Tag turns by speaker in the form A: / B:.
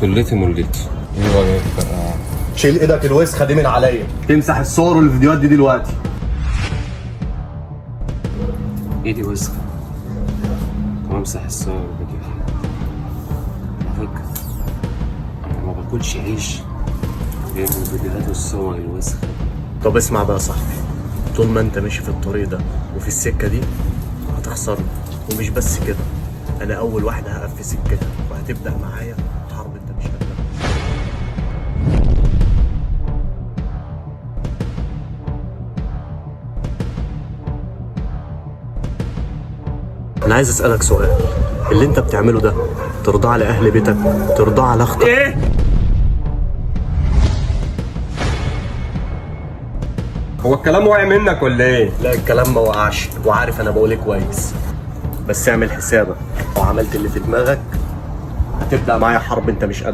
A: كلتي ملتي. ايه رايك بقى؟
B: شيل ايدك الوسخة دي من عليا. تمسح الصور والفيديوهات دي دلوقتي.
A: ايدي وسخة وامسح الصور والفيديوهات. على فكرة انا ما باكلش عيش غير من الفيديوهات والصور الوسخة.
B: طب اسمع بقى يا صاحبي، طول ما انت ماشي في الطريق ده وفي السكة دي هتخسرني. ومش بس كده، انا اول واحد هقف في سكتك وهتبدا معايا حرب انت مش قدها. انا عايز اسالك سؤال، اللي انت بتعمله ده ترضاه على اهل بيتك؟ ترضاه على اختك؟
A: ايه؟ هو الكلام واقع منك ولا ايه؟
B: لا الكلام ما وقعش، وعارف انا بقول إيه كويس. بس اعمل حسابك، لو عملت اللي في دماغك هتبدا معايا حرب انت مش قدها.